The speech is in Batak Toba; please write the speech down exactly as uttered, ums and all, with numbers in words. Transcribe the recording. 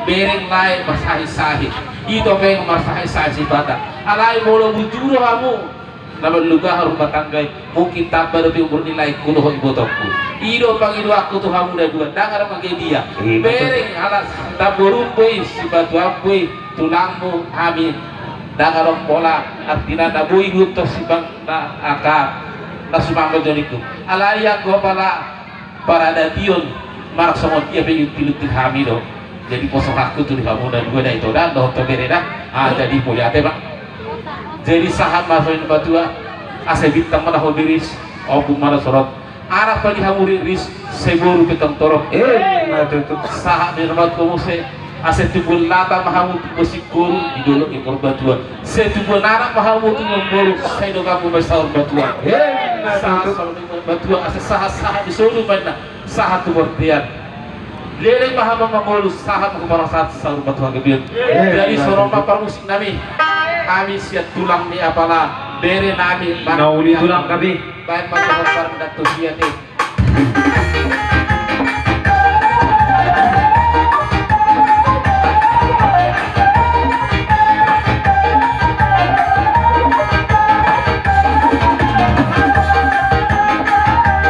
Bereng lae marsahi-sahi. Ito pe marsahi-sahi sipata. Alai molo bujur hamu na manluga rumah tangga i, mungkin tamba dope umur ni laengku dohot ibotongku. I do pangidoanku tu hamu na dua, ndang adong angka dia. Bereng halak tamborumbo i, sipatuanmu i, tulangmu hami. Ndang adong pola, artina na boi diutos simbang na angka na sumambal joningku. Alai anggo pala paradation, marang songon dia pe iuntil-until hami do. Jadi poso hakku tu di hamu na dua da, ito da dohot tu bere da. Ah, jadi mauliate ma. Jadi sahat ma songon i na batua, asa bintang ma na ho miris, ombun ma na sorot. Anak pe di hamu riris, sai boru pe tong torop. Ima tutu. Sahat ma na batua muse, asa tubuan lata ma hamu, tubuan singkoru di dolok ni parbatua. Sai tubuan anak ma hamu, tubuan boru, sai donggan hamu ma saur matua. Ima tutu. Sahat songon i na batua, asa sahat-sahat di solu ma inna, sahat tu bontean. Leleng ma hamu mangolu, sahat ma hamu marsahat saur matua gabe on. Ima tutu. Jadi songon on ma parmusik nami. Hami sian tulang ni apala, bere nami. Na uli tulang gabe. Baen ma tu hombar na tu hian i.